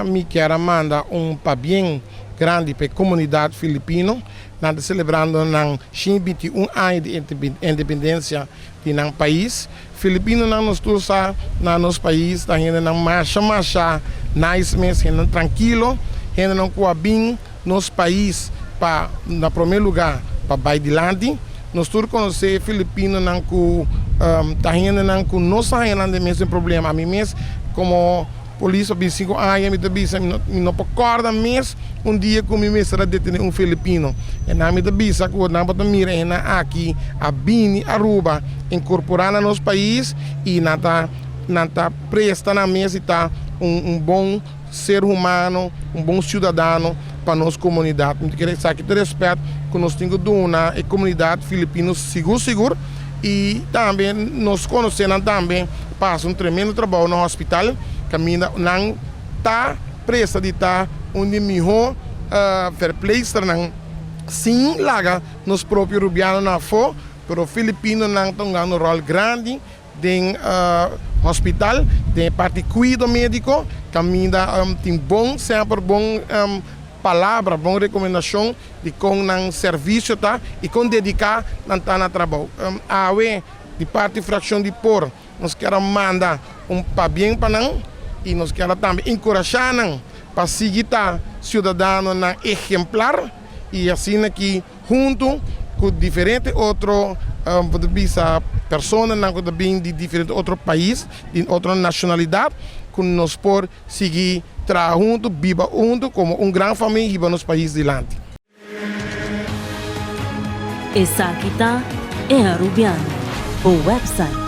Mi kier a manda un pabien grandi pa e comunidad Filipino. Nan ta celebrando nan 121 aña di independencia di nan pais. Filipinonan nos tur sa na nos pais ta hendenan masha masha nice mes, hendenan trankilo, hendenan ku a bin nos pais pa na prome luga pa bai dilanti. Nos tur konosé filipinonan ku ta hendenan ku no sa haña nan den mes den problema. Ami mes komo polis pa 25 aña mi ta bisa mi no por kòrda mes un dia ku mi mester a detené un filipino. E nan mi ta bisa ku nan por ta mira e nan aki a bini Aruba inkorporá na nos pais i nan ta nan ta presta nan mes i ta un un bon ser humano, un bon siudadano pa nos komunidat. Mi ta kere esaki ta rèspèt ku nos tin ku duna e komunidat filipino sigur sigur i tambe nos konosé nan tambe pa hasi un tremendo trabou na hospital kaminda nan ta presta di ta un di mihó verpleegsternan sin laga nos propio rubianonan afó, pero filipinonan ta hungando un ròl grandi den hospital, den e parti kuido médiko, kaminda tin bon semper bon palabra, bon rekomendashon di kon nan servisio ta i kon dediká nan ta na trabou. Awe di parti frakshon di por nos kier a manda un pabien pa nan i nos kier a tambe enkurashá nan pa sigui ta siudadanonan ehemplar i asina ki huntu ku diferente otro bo ta bisa personanan ku ta bin di diferente otro pais, di otro nashonalidat ku nos por sigui traha huntu, biba huntu komo un gran famia i hiba nos pais dilanti. Esaki ta E Arubiano, bo website.